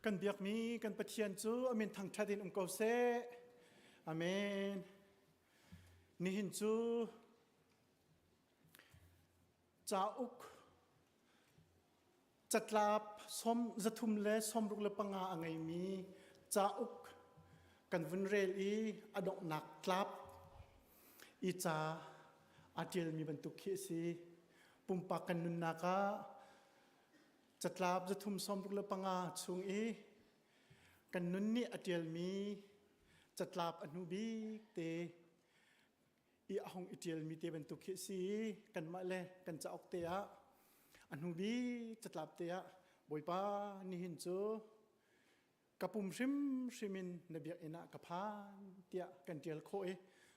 Kan biakmi kan Pathian cu a min thangṭhat in um ko seh. Amen. Nihin cu cauk catlap som zathum le sawmruk le panga a ngeimi cauk kan vun rel i a donghnak tlap i ca a ṭialmi bantuk khi a si. Pumpak kan nunnak ah Catlap 365 chung i kan nun nih a ṭialmi catlap a hnu bik te i a hung i ṭialmi te bantuk khi a si i kanmah le kan cauk te ah a hnu bik catlap te ah Bawipa nihin cu ka pum hrimhrim in na biakinn ah ka phan tiah kan ṭial khawh i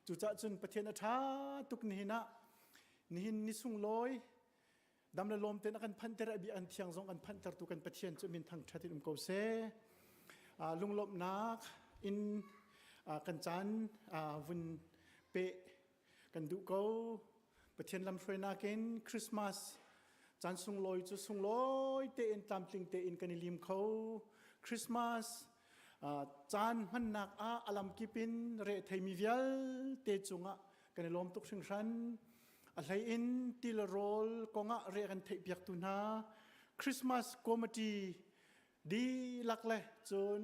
cucaah cun Pathian a ṭha tuk nihin ah nihin ni sunglawi Dam le lawm tein a kan phanhter a bia an thiang zong kan phanhtertu kan Pathian cu min thangṭhat in um ko seh. Lunglawmhnak in kan caan vun peh kan duh ko. Pathian lamhruainak in Christmas caan sunglawi cu sunglawi tein tlamtling tein kan i lim kho. Christmas caan hmannak ah a lamkip in re theimi vialte cungah kan i lawm tuk hringhran. A hlei in ti le rawl kongah re kan theihpiaktu hna Christmas Committee dihlak le cun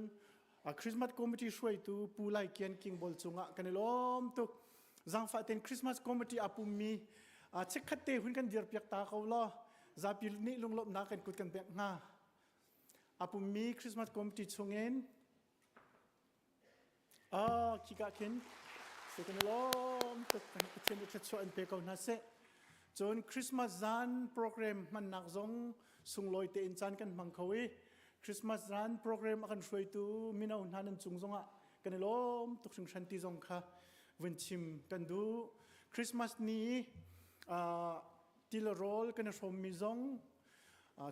Christmas Committee hruaitu Pu Lai Kian King Bol cungah kan i lawm tuk. Zangfah ten Christmas Committee a pummi chikkhat te hun kan dirpiak ta ko law zapi nih lunglawmhnak kan kut kan bengh hnga. A pummi Christmas Committee chungin Ah, khika khin se kan i lawm tuk Pathian nih thluachuah in pe ko hna seh. Cun Christmas zan program hmannak zong sunglawi tein caan kan hmang kho i Christmas zan program a kan hruaitu mino hna nan cung zongah kan i lawm tuk hringhran ti zong kha vun chim kan duh. Christmas ni uh, til rawl kan i hrawmmi zong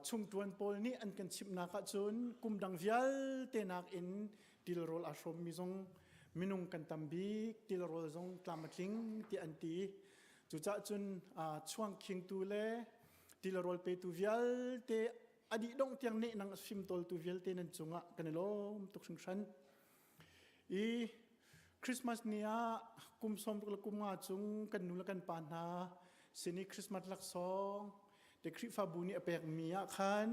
chungṭuan pawl nih an kan chimhnak ahcun kum dang vialte nakin tilrawl aa hrawmmi zong minung kan tam bik tilrawl zong tlam a tling tiah an ti. Cucaah cun chuangkhingtu le tilrawl petu vialte a dih dongh tiang nehnang a fimtawltu vialte nan cungah kan i lawm tuk hringhran. I Christmas ni ah kum sawm le kum nga chung kan nu le kan pa hna sin i Christmas laksawng te Khrihfabu nih a pekmi ah khan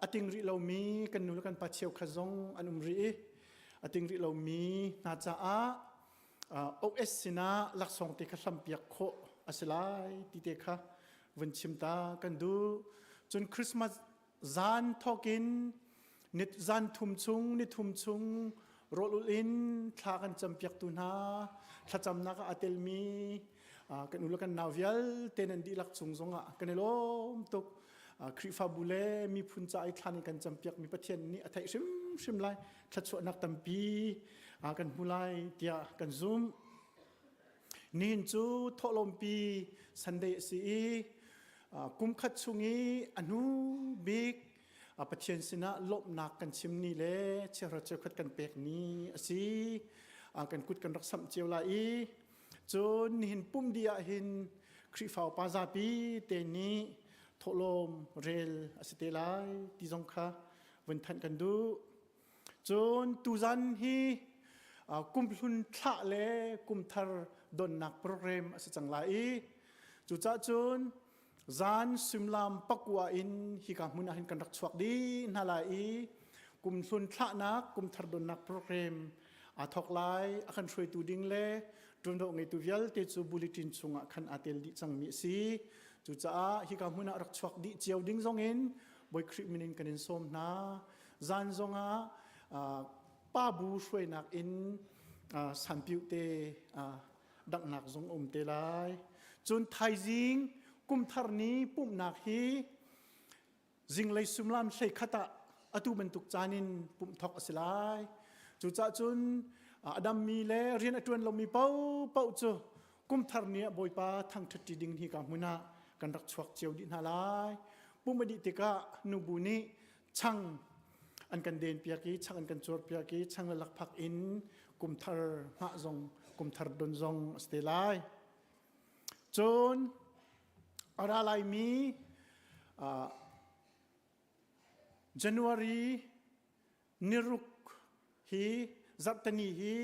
a ting rih lomi kan nu le kan pa cheukhat zong an um rih i a ting rih lomi hna caah OS sinah laksawng te kha hlampiak khawh a si lai ti te kha vun chim ta kan duh. Cun Christmas Zan thawkin zan thum chung ni thum chung rawl ulh in thla kan campiaktu hna thlacamnak ah a telmi kan u le kan nau vialte nan dihlak cung zongah kan i lawm tuk. Khrihfabu le miphun ca i thlan in kan campiakmi Pathian nih a theih hrimhrim lai thluachuahnak tampi kan hmu lai tiah kan zumh. Nihin cu thawhlawmpi Sunday a si i kumkhat chung i a hnu bik Pathian sinah lawmhnak kan chim ni le chiahra cheukhat kan pek ni a si. Kan kut kan rak samh cio lai i cun nihin pum dih ah hin Khrihfa upa zapi te nih thawhlawm rel a si te lai ti zong kha vun thanh kan duh. Cun tuzan hi kumhlun thlah le kumthar donnak program a si cang lai i cucaah cun zan suimilam pakua in hika hmun ah hin kan rak chuak dih hna lai i kumhlun thlahnak kumthar donnak program aa thawk lai a kan hruaitu ding le ṭuanvo ngeitu vialte cu bulletin chungah khan aa tel dih cangmi a si cucaah hika hmun ah rak chuak dih cio ding zongin Bawi Khrih min in kan in sawm hna Zan zongah pa bu hruainak in sanpiuh te danghnak zong um te lai. Cun thaizing kumthar ni pumhnak hi zinglei sumlam hlei khat ah atu bantuk caan in pumh thok a si lai. Cucaah cun a dammi le rian a ṭuan lomi paohpaoh cu kumthar ni ah Bawipa thangṭhat ding hi ka hmun ah kan rak chuak cio dih hna lai. Pumh a dih tikah nubu nih chang an kan den piak i chang an kan cuar piak i chang le lakphak in kumthar hngah zong kumthar don zong a si te lai. Cun a ra laimi January. Niruk hi zarhteni hi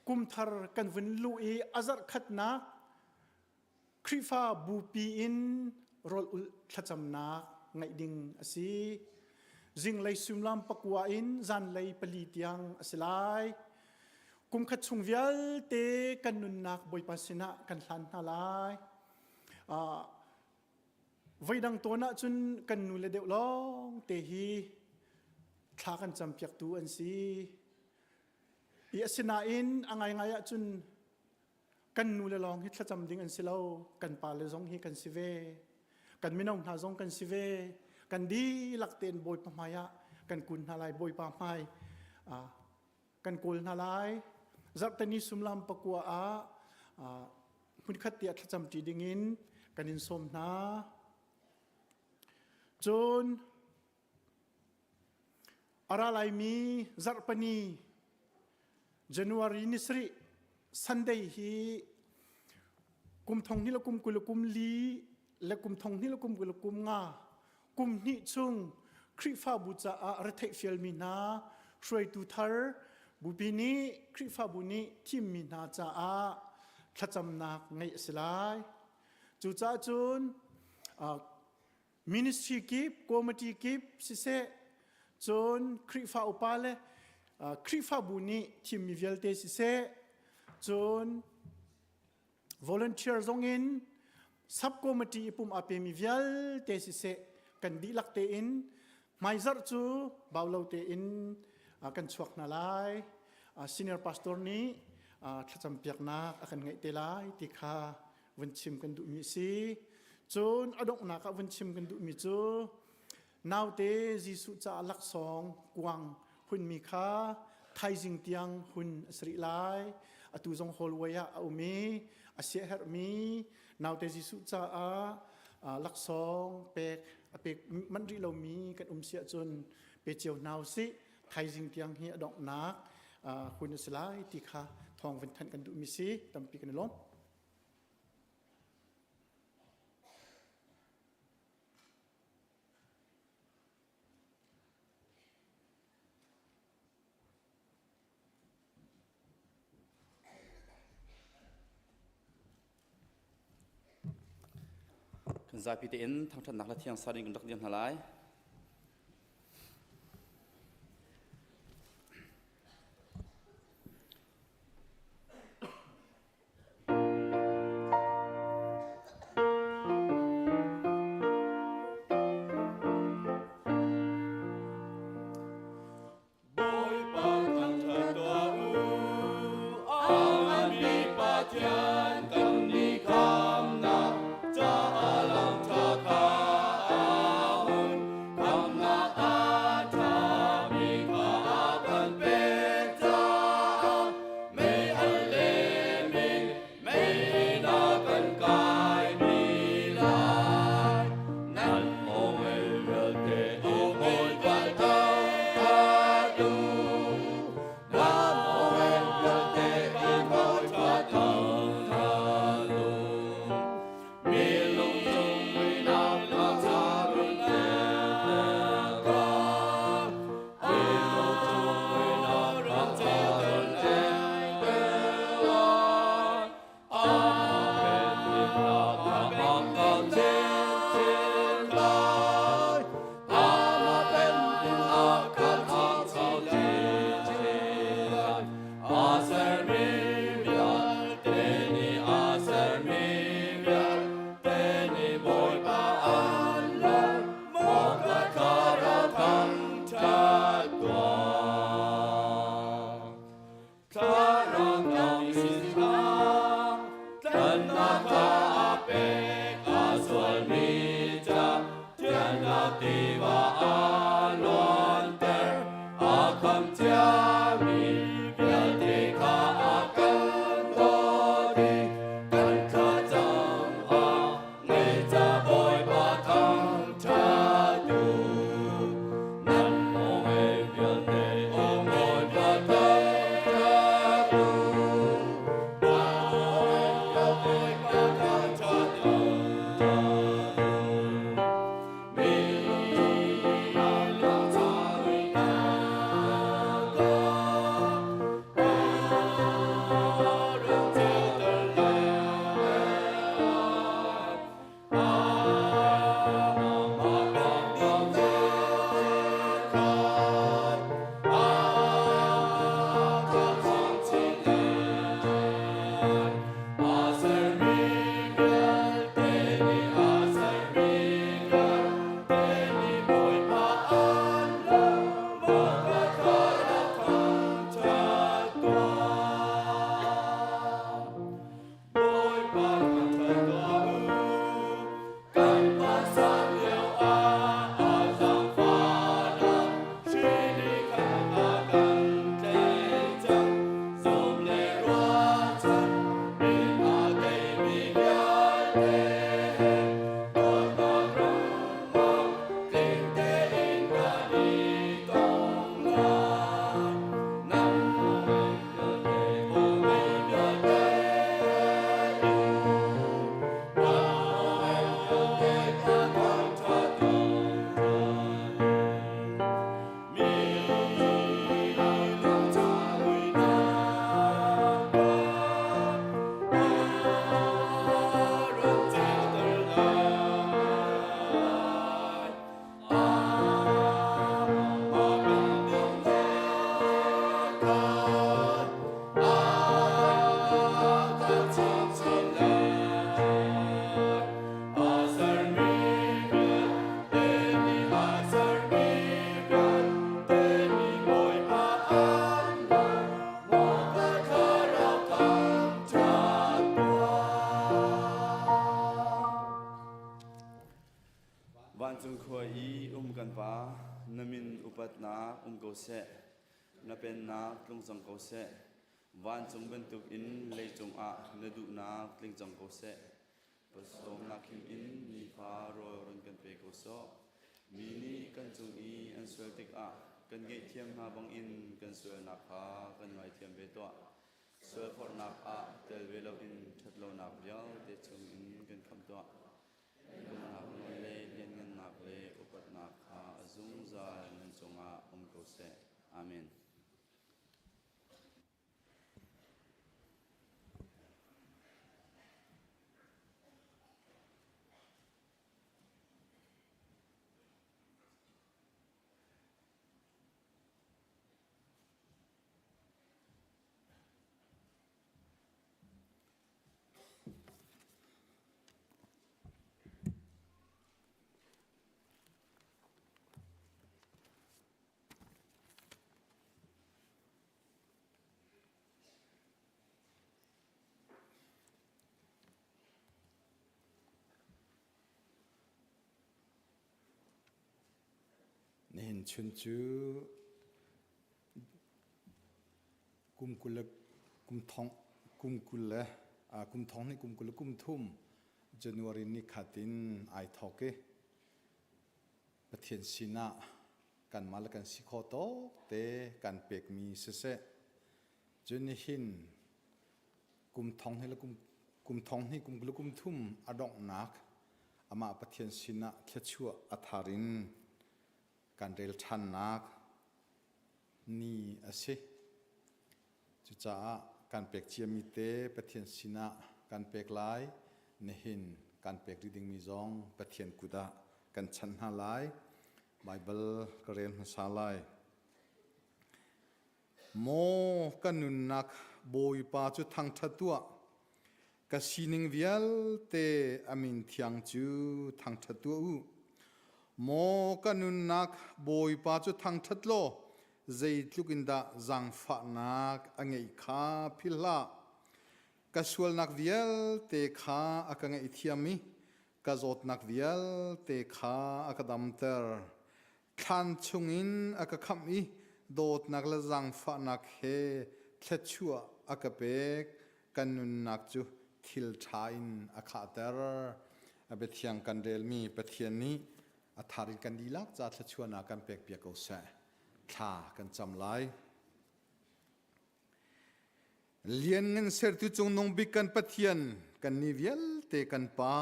kumthar kan vun luh i a zarh khatnak Khrihfa bupi in rawl ulh thlacamnak ngeih ding a si. Zinglei suimilam pakua in zanlei pali tiang a si lai. Kumkhat chung vialte kan nunnak Bawipa sinah kan hlan hna lai. Voidang tawn ahcun kan nu le deuh lawng te hi thla kan campiaktu an si. I asinain a ngaingai ahcun kan nu le lawng hi thlacam ding an si lo. Kan pa le zong hi kan si ve. Kan mino hna zong kan si ve. Kan dihlak tein Bawipa hmai ah kan kun hna lai. Bawipa hmai kan kawl hna lai. Zarhteni sumlam pakua ah hmunkhat tiah thlacamṭi dingin kan in sawm hna. Cun a ra laimi zarhpani January ni sarih Sunday hi kum thong hnih le kum 20 le kum li le kum thong hnih le kum 20 le kum nga kum hnih chung Khrihfabu caah retheih fialmi hna hruaitu thar bupi nih Khrihfabu nih thimmi hna caah thlacamnak ngeih a si lai. Cucaah cun ministry kip, committee kip siseh, cun Khrihfa upa le Khrihfabu nih thimmi vialte siseh, cun Volunteer zong in subcommittee i pum aa pemi vialte siseh kan dihlak tein hmaizarh cu bau lo tein kan chuak hna lai. Senior pastor nih thlacam piaknak a kan ngeih te lai ti kha vun chim kan duhmi a si. Cun a donghnak ah vun chim kan duhmi cu Naute Jesuh caah laksawng kuang hunmi kha thaizing tiang hun a si rih lai. Atu zong hallway ah a um i a siaherhmi naute Jesuh caah laksawng pek a pek manh rih lomi kan um si ahcun pe cio hna usih. Thaizing tiang hi a donghnak hun a si lai ti kha thawng vun thanh kan duhmi si. Tampi kan i lawm. Kan zapi tein thangṭhatnak le thiang sa ding kan rak dir hna lai. Bawipa thangṭhat tuah u, a nganmi Pathian kan ni khamnak caah lam ṭha kha a hun. Khamnak a ṭhami kha a kan pek caah mei an lem in mei na kan kaimi lai. Nan aw ngei vialte aw ngei vialte that u. Nan aw ngei vialte in Bawipa thangṭhat. Vancung khua i um kan Pa, na min upatnak um ko seh. Na pennak tlung cang ko seh. Vancung bantuk in leicung ah na duhnak tling cang ko seh. Pasawmnak him in nifa rawl run kan pe ko sawh. Mi nih kan cung i an sual tikah kan ngaihthiam hna bangin kan sualnak kha kan ngaithiam ve tuah. Sualphorhnak ah tel ve loin ṭhatlonak vialte chungin kan khamh tuah. Pennak nawl le lianngannak le upatnak kha a zungzal nan cungah um ko seh. Amen. Nihin chun cu Kum 20 le kum thong kum 20 le kum thong hnih kum 20 le kum thum January ni khat in ai thawk i Pathian sinah kanmah le kan si khawh tawk te kan pekmi siseh cun nihin kum thong hnih le kum kum thong hnih kum 20 le kum thum a donghnak amah Pathian sinah thluachuah a thar in kan rel ṭhannak ni a si. Cucaah kan pek ciami te Pathian sinah kan pek lai. Nihin kan pek rih dingmi zong Pathian kut ah kan chanh hna lai. Baibal ka rel hmasa lai. Maw ka nunnak Bawipa cu thangṭhat tuah. Ka sining vialte a min thiang cu thangṭhat tuah u. Maw ka nunnak Bawipa cu thangṭhat law zeitluk in dah zaangfahnak a ngeih kha philh hlah. Ka sualnak vialte kha a ka ngaihthiam i ka zawtnak vialte kha a ka damter. Thlan chungin a ka khamh i dawtnak le zaangfahnak he thluachuah a ka pek. Kan nunnak cu thil ṭha in a khahter. A biathiang kan relmi Pathian nih a thar in kan dihlak ca thluachuahnak kan pekpiak ko seh. Thla kan cam lai. Lianngan sertu cungnung bik kan Pathian, kannih vialte kan Pa,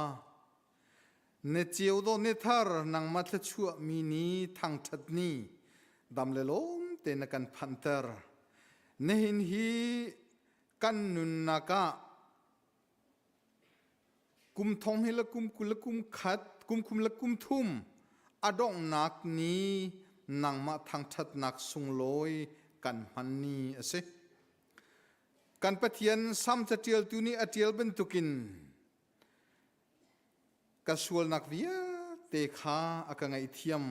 Na ceu dawh ni thar nangmah thluachuah mi ni thangṭhat ni dam le lawm te na kan phanhter. Nihin hi kan nunnak ah kum thong hi le kum 20 le kum khat kum kum le kum thum a donghnak ni nangmah thangṭhatnak sunglawi kan hman ni a si. Kan Pathian Sam caṭialtu nih a ṭial bantukin Ka sualnak vialte kha a ka ngaihthiam.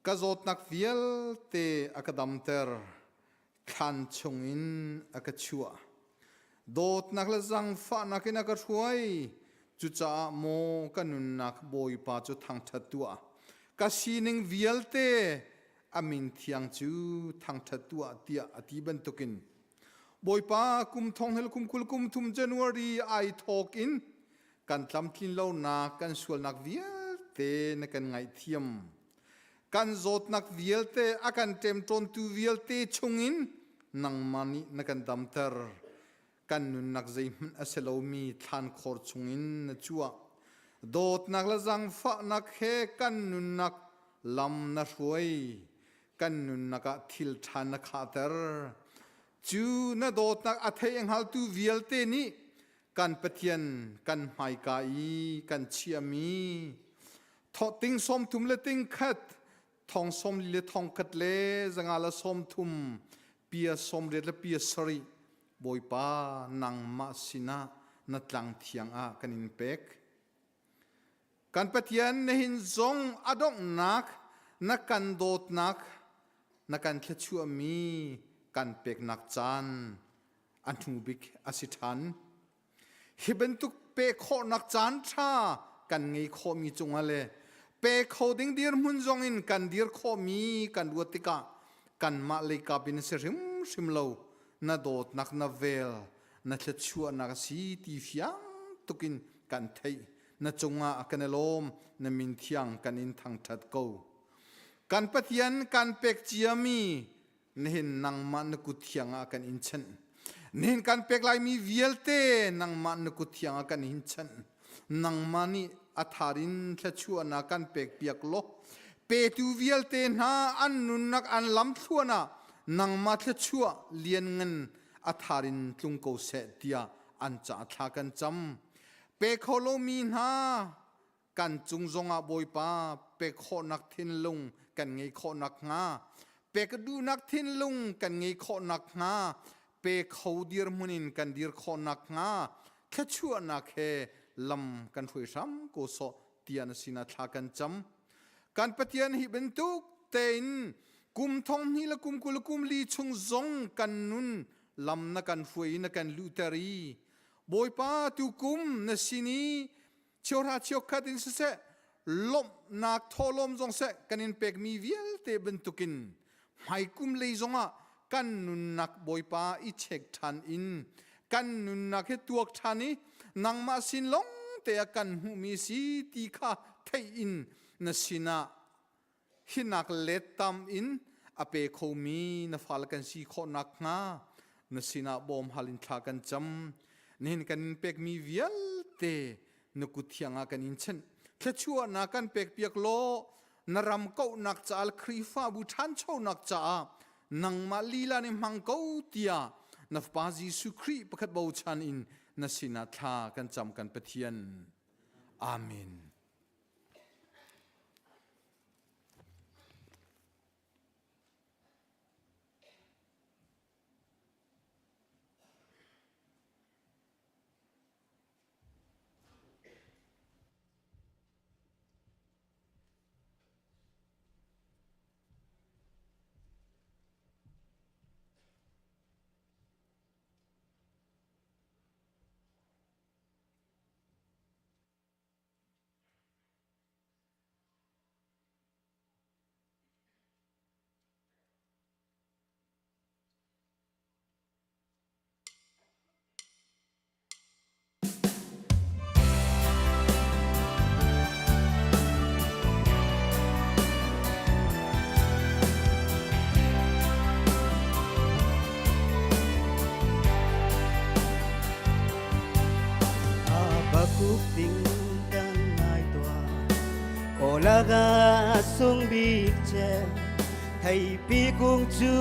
Ka zawtnak vialte a ka damter. Thlan chungin a ka chuah. Dawtnak le zaangfahnak in a ka hruai. Cucaah maw ka nunnak Bawipa cu thangṭhat tuah. Ka sining vialte a min thiang cu thangṭhat tuah tiah a ti bantukin Bawipa kum thong hel kum 20 kum thum January ai thawk in kan tlamtlin lonak kan sualnak vialte na kan ngaihthiam. Kan zawtnak vialte a kan ṭemṭawntu vialte chungin nangmah nih na kan damter. Kan nunnak zeihmanh a si lomi thlankhor chungin na chuah. Dawtnak le zaangfahnak he kan nunnak lam na hruai. Kan nunnak ah thil ṭha na khahter. Cu na dawtnak a thei a hngaltu vialte nih kan Pathian kan hmaika i kan chiahmi ting 30 le ting khat thong 40 le thong khat le zanga le 30 pia 80 le pia sarih Bawipa nangmah sinah na tlang thiang ah kan in pek. Kan Pathian nihin zong a donghnak na kan dawtnak na kan thluachuahmi kan peknak caan a hnu bik a si ṭhan. Hi bantuk pek khawhnak caan ṭha kan ngei khawhmi cungah le pe kho ding dirhmun zong in kan dir khawhmi kan ruat tikah kanmah leikap in a si hrimhrim lo. Na dawtnak na vel na thluachuahnak a si ti fiang tukin kan theih. Na cungah a kan i lawm, na min thiang kan in thangṭhat ko. Kan Pathian kan pek ciami nihin nangmah na kut thiang ah kan in chanh. Nihin kan pek laimi vialte nangmah na kut thiang ah kan in chanh. Nangmah nih a thar in thluachuahnak kan pek piak law petu vialte hna an nunnak an lamthluan ah nangmah thluachuah lianngan a thar in tlung ko seh tiah an caah thla kan cam. Pe kho lomi hna kan cung zongah Bawipa pek khawhnak thinlung kan ngei khawh nakhnga, pek duhnak thinlung kan ngei khawh nakhnga, pe kho dirhmun in kan dir khawh nakhnga thluachuahnak he lam kan hruai hram ko sawh tiah na sinah thla kan cam. Kan Pathian hi bantuk tein kum thong hnih le kum 20 le kum li chung zong kan nun lam na kan hruai na kan luhter i Bawipa tu kum na sin i cheuhra cheukhat in siseh lawmhnak thawhlawm zong seh kan in pekmi vialte bantukin hmaikum lei zongah kan nunnak Bawipa i check ṭhan in kan nunnak hi tuak ṭhan i nangmah sin lawng te ah kan hmuhmi si ti kha theih in na sinah hinak let tam in a pe khomi na fale kan si khawh nakhnga na sinah bawm hal in thla kan cam. Nihin kan in pekmi vialte na kut thiang ah kan in chanh. Thluachuahnak kan pek piak law na ram kauhnak caah le Khrihfabu ṭhanchonak caah nangmah lila nih hmang ko tiah na Fapa Jesuh Khrih pakhat bochan in na sinah thla kan cam kan Pathian. Amen. Habakuk tingtang ngai tuah Olaga sung bik che Theipi kung cu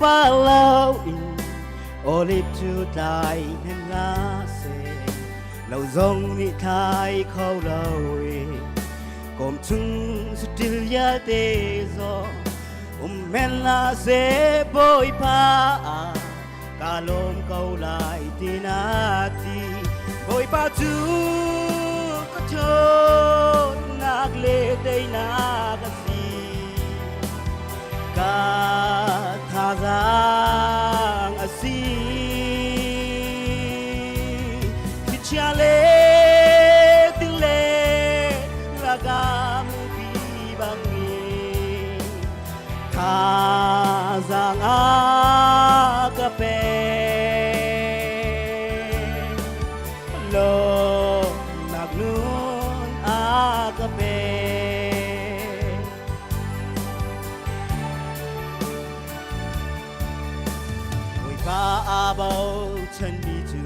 pa lo in Olive cu tlai hen la se Lo zong nih thlai kho lo e Kom chung sutil te zo Um men la se Bawipa Ka lawm ko lai ti na ti Bawipa cu ka ṭhawnnak le teinak a si ka thazaang a si thlichia le tile lakah mupi bangin Thazaang a ka pek. Lawmnak nun a ka pek. Bawipa aa bochanmi cu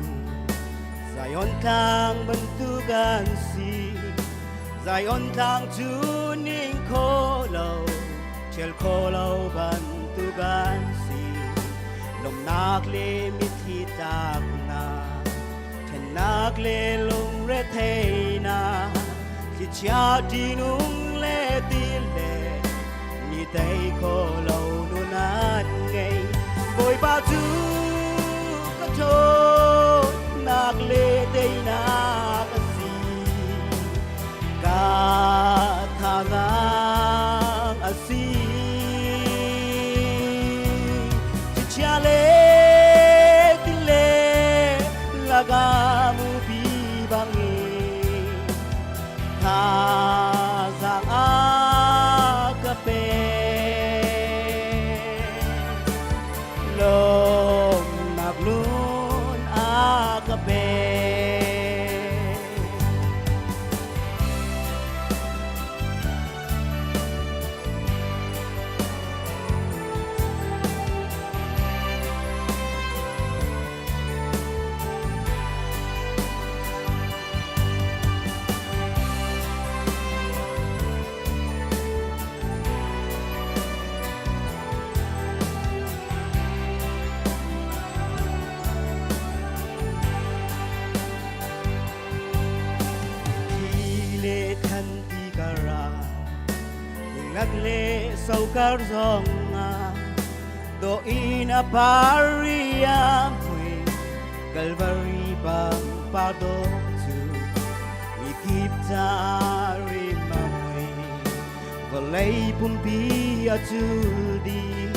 Zion tlang bantuk an si. Zion tlang cu ning kho lo, ṭhial kho lo bantuk an si. Lawmhnak le mitthli tlaknak, ṭhennak le lungretheihnak, thlichia ṭihnung le tile, ni tei kho lo nun an ngei. Bawipa cu ka ṭhawnnak le teinak a si. Ka thazaang a si. Thlichia le tile lakah mupi bangin tha ka pek. Le than ti kara ngat le sokar zong do in a paria mui Calvary bang pa do chu mi kip ta ri ma mui vawlei pumpi a cul dih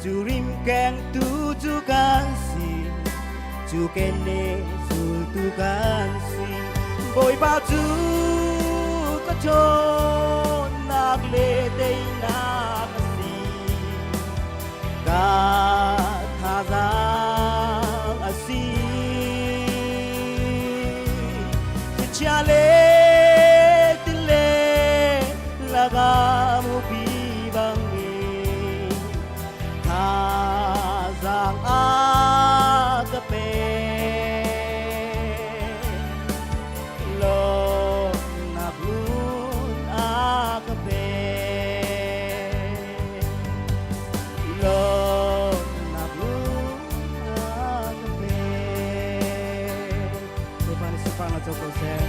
cu rim keng tu cu kan si cu ken ne zultu kan si Bawipa cu ka ṭhawnnak le teinak a si ka thazaang a si Thlichia le tile lakah mupi bangin thazaang a ka pek. Lawmhnak lun a ka pek. Lawmhnak lun a ka pek. Bawipa nih sifang co ko seh.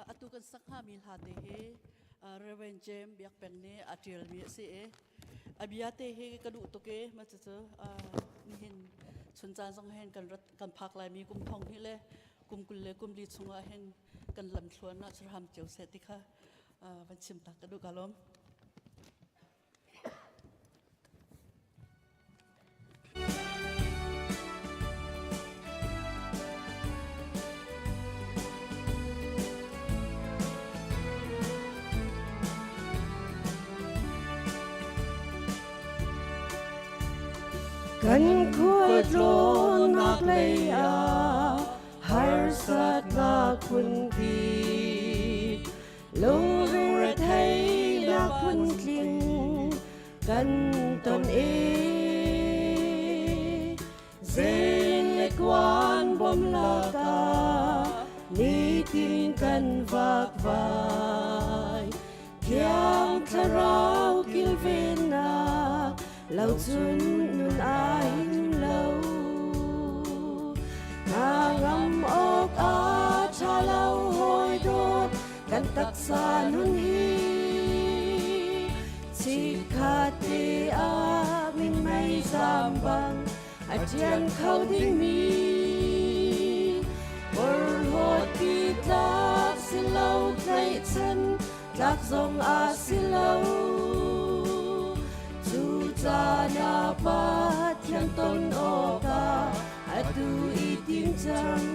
Atu kan sak hngami hla te hi Reverend James Biak Peng nih a ṭialmi a si i a bia te hi ka duh tuk i mah cucu nihin chun caan zong hin kan rat kan phak laimi kum thong hi le kum 20 le kum 40 chungah hin kan lamthluan ah surham cio seh ti kha van chim tak ka duh ka lawm. Kan khualtlawnnak lei ah harsatnak phunpi lungretheihnak phuntling kan ton i zing le kuan bom lakah nitin kan vakvai Thiang Thlarau kilvennak lo cun nun a him lo. Hna ngam awk a ṭha lo hawi dawt kan taksa nun hi. Chikkhat te ah minmei zam bang a ṭian kho dingmi porhlawt pi tlak si lo tlaihchan tlak zong a si lo cu caan ah Pathian ton awkah atu i tim cang.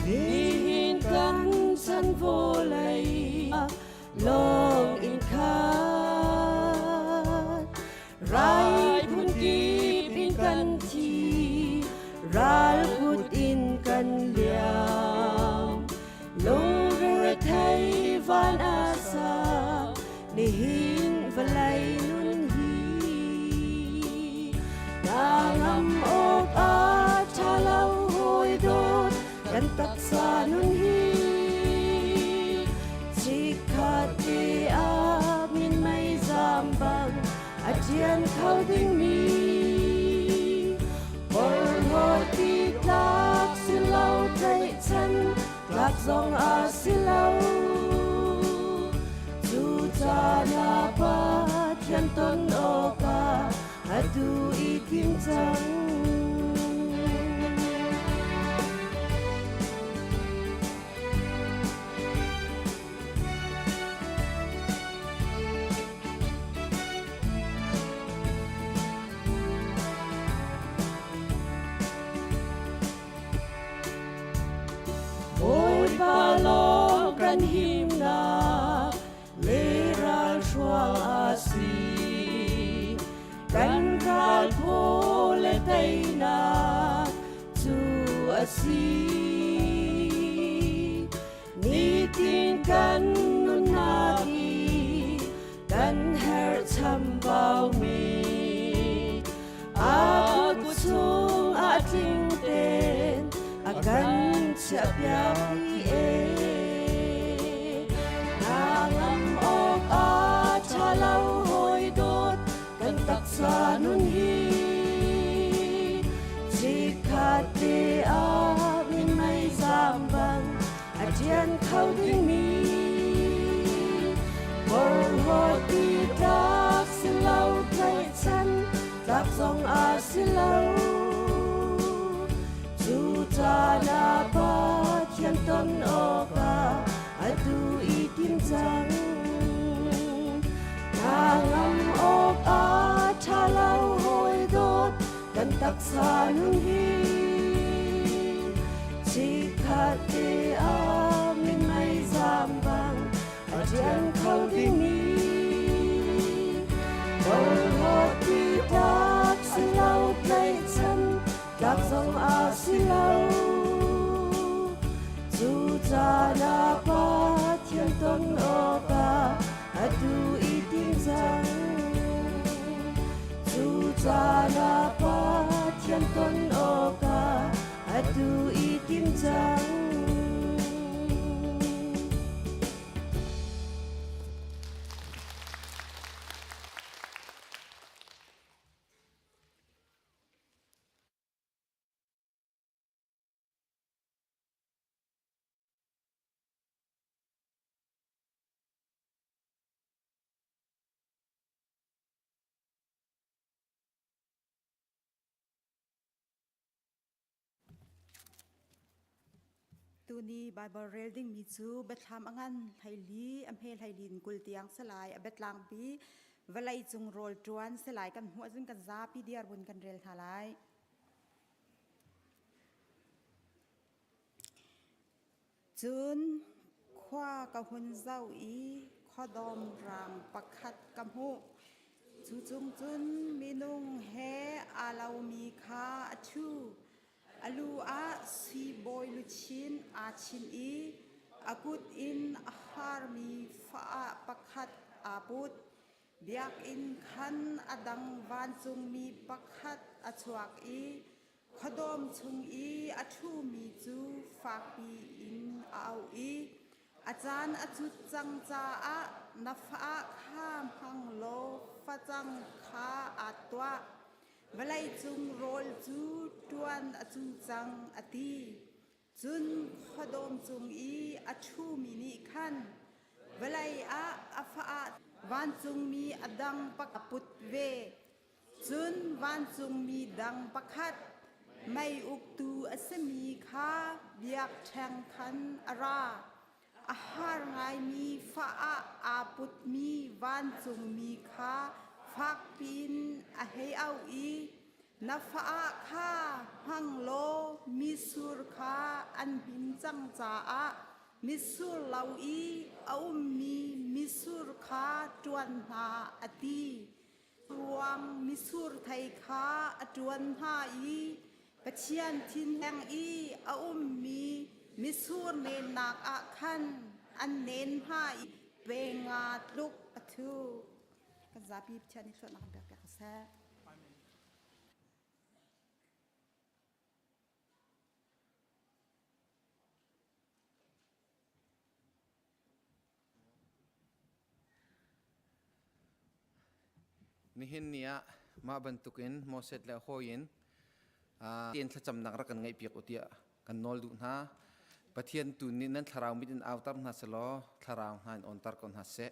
Nihin kan chan vawlei lawng in khat rai phun kip in kan thi ral kut in kan liam lungre thei van asa nihin vawlei nun hi na ngam awk a taksa nun hi chikkhat te ah minmei zam bang a ṭian kho dingmi porhlawt ti tlak si lo tlaihchan tlak zong a si lo. Cu caan ah Pathian ton awkah atu i thim cang. Bawipa lawng kan himnak le ralhruang a si. Kan ral phaw le teinak cu a si. Nitin kan nunnak i kan herh chambaumi a kut chung ah tling tein a kan chiahpiak i e. Hna ngam awk a ṭha lo hawi dawt kan taksa nun hi chikkhat te ah minmei zam bang a ṭian kho dingmi porhlawt ti tlak si lo tlaihchan tlak zong a si lo cu caan ah Pathian ton awkah atu i tim cang hna ngam awk a ṭha lo hawi dawt kan taksa nun hi chikkhat te ah minmei zam bang a ṭian kho dingmi porhlawt ti tlak si lo tlaihchan tlak zong a si lo. Cu caan ah Pathian ton awkah atu i tim cang. Cu caan ah Pathian ton awkah atu i tim cang. Tuni Bible rel dingmi cu Biathlam a ngan 14 a hme 14 in 20 tiang salai a biatlangpi vawlei cung rawl ṭuan salai kan hmuh ahcun kan zapi diarbun kan rel hna lai. Cun khua ka hun zoh i khuadawm rang pakhat ka hmuh. Cu cung cun minung he aa lomi kha a ṭhu. A lu ah sui bawi luchin aa chinh i a kut in a harmi faah pakhat aa put. Biakinn khan a dang vancungmi pakhat a chuak i khuadawm chung i a ṭhumi cu fakpi in a auh i a caan a cut cang caah na faah kha hmang law facang kha aa tuah. Vawleicung rawl cu ṭuan a cu cang, a ti. Cun khuadawm cung i a ṭhumi nih khan vawlei ah a faah vancungmi a dang a put ve. Cun vancungmi dang pakhat mei uktu a simi kha biakṭheng khan a ra. A har ngaimi faah aa putmi vancungmi kha fak piin a hei auh i, Na faah kha hmang law mitsur kha an hmin cang caah mitsur lo i a ummi mitsur kha ṭuan hna, a ti. Ruang mitsur thei kha a ṭuan hna i Pathian thinhleng i a ummi mitsur nennak ah khan an nen hna i pe nga tluk a thu. Kan zapi Pathian nih thluachuahnak kan pek piak seh. Nihin ni ah mah bantukin Moses le hawi in tiin thlacamnak rak kan ngaihpiak u tiah kan nawl duh hna. Pathian tu nih nan thlarau mit in autar hna selaw thlarau hna in ontar ko hna seh.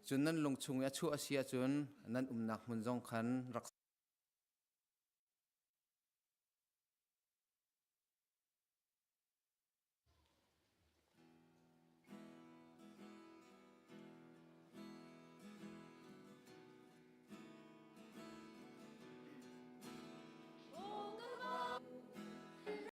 Cun nan lung chung i a chuah a si ahcun nan umnak hmun zong khan rak.